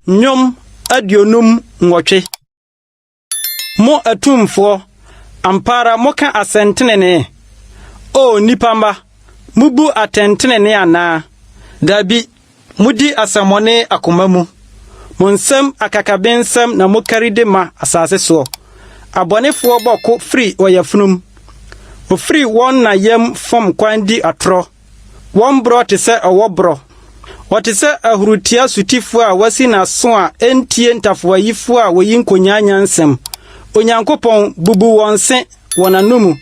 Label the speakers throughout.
Speaker 1: Nnwom 58. Mo atumfoɔ, ampa ara moka asɛntenenee? O nnipa mma, mubu atɛntrenee anaa? Dabi, mudi asɛmmɔne akoma mu. Mo nsam akakabensɛm na mokari de ma asase soɔ. Abɔnefoɔ bɔ ko firi ɔyafunum. Wɔfiri wɔn na yam fam kwan di atorɔ. Wɔn borɔ te sɛ ɔwɔ borɔ. Wɔte sɛ ahuritia sotifo a wasi n'aso a entie ntafowayifo a woyi nkonyaa nyansam. Onyankopɔn, bubu wɔn se wɔ n'anom.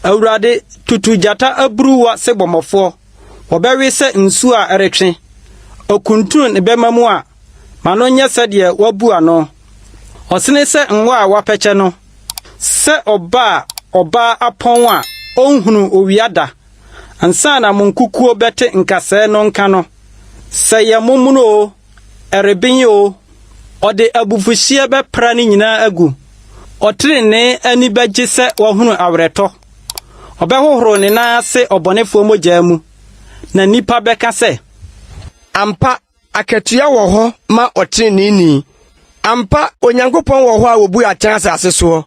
Speaker 1: Awurade, tutu gyata aburuwa sebɔmmɔfoɔ. Wɔbɛwe sɛ nsu a ɛretwe. Okuntunu ne bɛmma mu a, ma no nyɛ sɛdeɛ wabu ano. Ɔsene sɛ ngo a wɔapɛkyɛ no, sɛ ɔba a ɔbaa apɔn a onhunu owia da. Ansa na mo nkukuo bɛte nkasɛɛ no nka no, sɛ yɛ momono oo, ɛreben oo, ɔde abufuhyeɛ bɛpra ne nyinaa agu. Ɔtrenee ani bɛgye sɛ wahunu awerɛtɔ. Ɔbɛhohoro ne nan ase ɔbɔnefoɔ mogya mu, na nnipa bɛka sɛ.
Speaker 2: Ampa, akatua wɔ hɔ ma ɔtreneeni. Ampa, Onyankopɔn wɔ hɔ a obu atɛn asase soɔ.